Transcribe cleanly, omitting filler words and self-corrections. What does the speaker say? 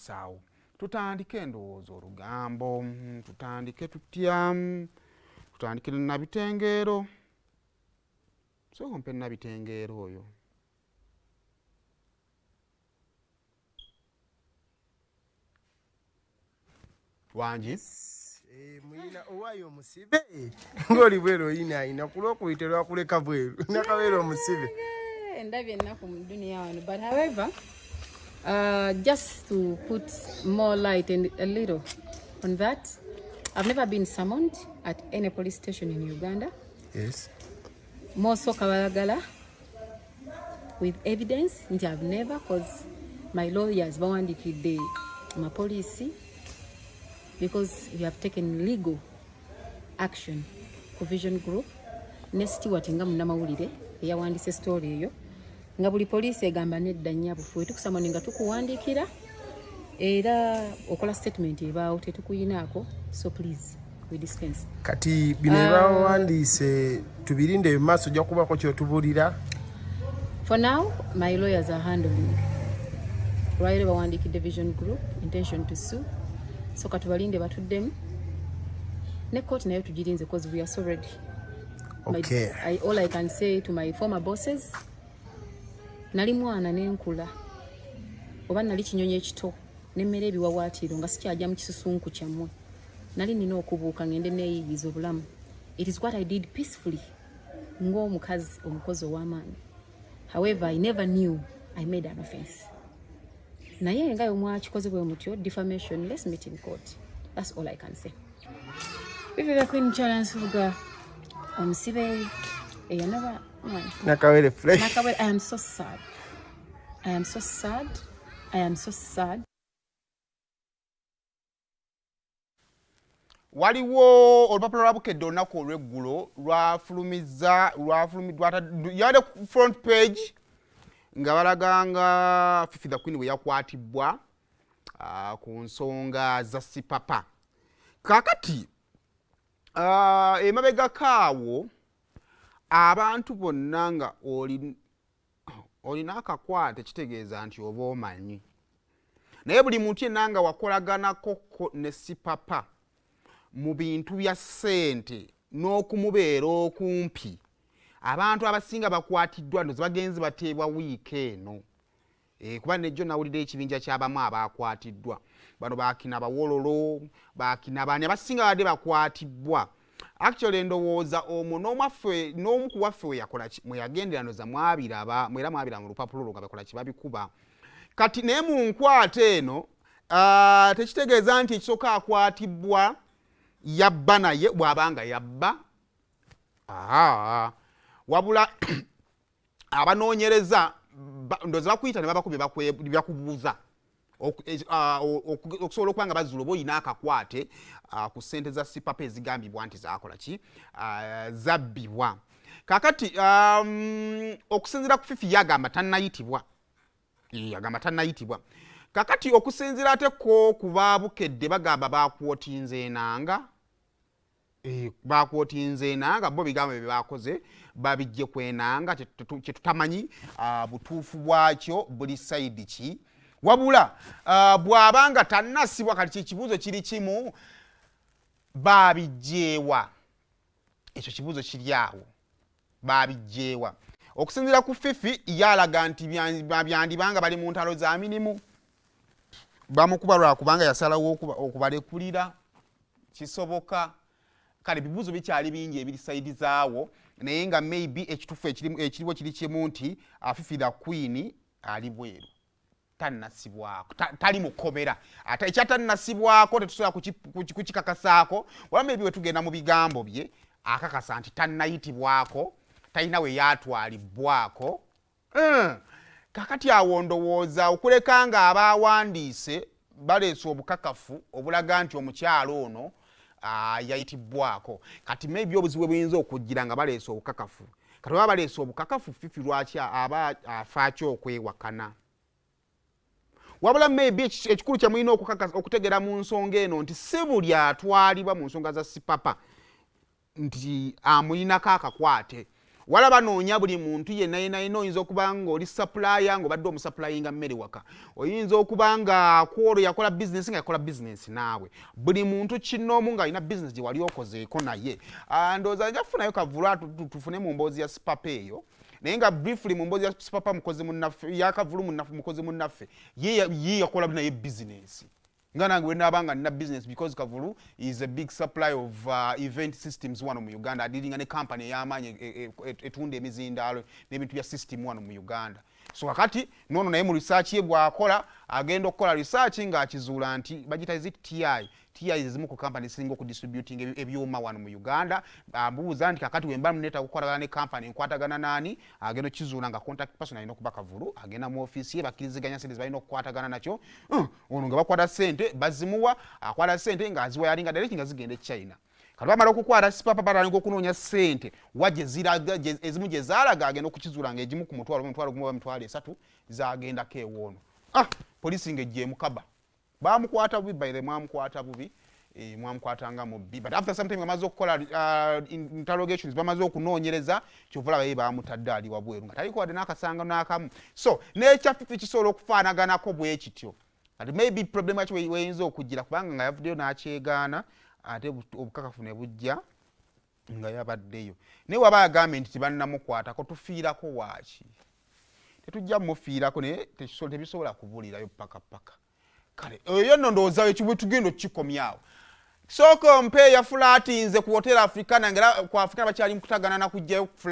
Saawo tutandike endowooza olugambo tutandike tutya? Tutandike ne Nabitengeero. Sooka ompe Nabitengeero oyo. Wangi? Eh, muyina owaayo omusibe ng'oli bweru oyinaayina ku lwokubiri terwakuleka bweru nakabeera omusibe. Ndabye ennaku mu duniya wano, but however, just to put more light and a little on that, I've never been summoned at any police station in Uganda. Yes. More so Kabalagala with evidence nti I've never, cause my lawyers bawandikidde amapoliisi because we have taken legal action ku Vision Group ne Stewart nga munnamawulire eyawandiise story eyo, nga buli poliisi egamba nedda nnyabo, ffe tukusamoni nga tukuwandiikira era okola statement ebaawo tetukuyinaako, so please we dispense. Kati bino ebawandiise tubirinde mu maaso, ojja kubako kyotubulira. For now my lawyers are handling. Lwaliro bawandiikidde Vision Group intention to sue, so katubalinde batuddemu ne court nayo tugirinze cause we are so ready. Okay. All I can say to my former bosses, nali mwana nenkula oba nali kinyonyi ekito nemmera ebiwawaatiro nga sikyajja mu kisusunku kyammwe, nali nina okubuuka ngende neeyiyiza obulamu. It is what I did peacefully ng'omukazi omukozi ow'amaanyi. However, I never knew I made an offense. Naye nga mwakikoze bwe mutyo defamation, let's meet in court. That's all I can say. Bibi the Queen Mukyala Nsubuga omusibe eyanaba Nakawere fresh. Nakawere, I am so sad. I am so sad. I am so sad. Waliwo olupapula lwa Bukedde olunaku olw'eggulo lwafulumizza yabadde ku front page nga balaga nga Fifi the Queen bwe yakwatibwa ku nsonga za Sipapa. Kaakati emabegako awo abantu bonna nga olina akakwate kitegeeza nti oba omanyi, naye buli muntu yenna nga wakolaganako ne Sipapa mu bintu bya ssente n'okumubeera okumpi, abantu abasinga bakwatiddwa ndozi bagenzi bateebwa wiiki eno. Kuba nejjo nawulira ekibinja ky'abamu abakwatiddwa bano bakina bawololo bakina baani abasinga babadde bakwatibwa. Actually ndowooza omwo n'omwaffe n'omu ku waffe we yakola mwe yagendera ndoza mwabiraba mwera mwabira mu lupapula olwo nga bakola ki babikuba. Kati naye mu nkwata eno tekitegeeza nti ekisooka akwatibwa yabba, naye bw'aba nga yabba wabula abanoonyereza ndowooza bakuyita ne babako bye bakubuuza okusobola okuba nga bazuula oba olina akakwate ku ssente za Sipapa ezigambibwa nti zaakola ki zabbibwa. Kaakati okusinziira ku Fifi yagamba tannayitibwa, agamba tannayitibwa. Kakati okusinziira ate ko ku Babukedde bagamba bakwotinze enanga, bakwotinze enanga, bo bigambo bye bakoze babijje kwenanga kyetutamanyi butuufu bwakyo buli sayidi ki, wabula bw'abanga tannasibwa. Kati kyekibuuzo kiri kimu, babijjeewa? Ekyo kibuuzo kiri awo, babijjeewa? Okusinziira ku Fifi yalaga nti byandibanga bali mu ntalo za mirimu, bamukuba lwakubanga yasalawo okubalekulira. Kisoboka. Kale bibuuzo bikyali bingi ebiri sayidi zaawo, naye nga maybe ekituufu ekiriwo kiri kimu nti Fifi the Queen ali bweru tannasibwako, tali mu kkomera. Ate ekyatannasibwako tetusobola kukikakasaako, wala maybe wetugenda mu bigambo bye akakasa nti tannayitibwako, talina we yaatwalibwako. Kakati awo ndowooza okuleka nga abawandiise baleese obukakafu obulaga nti omukyalo ono yayitibwako. Kati maybe obuzibu buyinza okujjira nga baleese obukakafu. Kati baba baleese obukakafu, Fifi lwaki aba afaaki okwewakana? Wabula maybe ekikulu kye mulina okutegera mu nsonga eno nti si buli atwalibwa mu nsonga za Sipapa nti amulinako akakwate. Wala banoonya buli muntu yenna yenna yenna. Oyinza okuba nga oli supplier, nga obadde omusupplyinga mmere waka. Oyinza okuba nga kwolwo yakola bizinesi, nga yakola bizinesi naawe. Buli muntu kinoomu ng'alina bizinesi gye wali okozeeko naye. Ah, ndowooza nja kufunayo Kavulu tufune mu mboozi ya Sipapa eyo. Naye nga briefly, mu mboozi ya Sipapa, mukozi munnaffe, yakavulu munnaffe, mukozi munnaffe, ye yakola naye bizinesi nga nange bwe naaba nga nina business, because Kavulu is a big supply of event systems wano mu Uganda. Adealinga ne company ey'amaanyi etunda emizindaalo n'ebintu bya system wano mu Uganda. So kakati nono naye mu research ye bw'akola, agenda okukola research ng'akizuula nti bagita, is it TI? TI zimu ku company zisinga okudistributing ebyuma wano mu Uganda. Ambuuza nti kakati wemba muneetaaga okukolagana ne company, nkwatagana naani? Agenda okukizuula nga contact person alina okuba Kavulu. Agenda mu ofiisi ye, bakkiriziganya sente zebalina okukwatagana nakyo. Ono nga bakwata sente bazimuwa, akwata sente ng'aziwa yalinga direct nga zigenda e China. Kati bamala okukwata Sipapa, batandika okunoonya sente wa gye ziraga, ezimu gye zaalaga. Agenda okukizuula ng'egimu ku 100, oba 10,000, oba 30,000 zagendako ewoono. Ah, poliisi ng'ejja emukaba. Bamukwata bubi, by the mwamukwata bubi, mwamukwata nga mubbi. But after some time, bamaze okukola interrogations, bamaze okunoonyereza, kyova olaba ye bamutadde ali wabweru nga taliko wadde n'akasango n'akamu. So n'ekya Fifi kisobola okufaanaganako bwe kityo. Kati maybe problem yaki weyinza okugira, kubanga nga yavuddeyo n'akyegaana, ate obukakafu ne bujja nga yabaddeyo. Naye waba agambye nti tebannamukwatako, tufiirako waaki? Tetujja mumufiirako, naye tebisobola kubulirayo paka paka. Kale eyo nno ndowooza ekibwe tugenda okukikomyawo. Sooka ompe eyafulatinze ku Hotel Africana, nga era ku Africana bakyali mukutagana nakugjayo.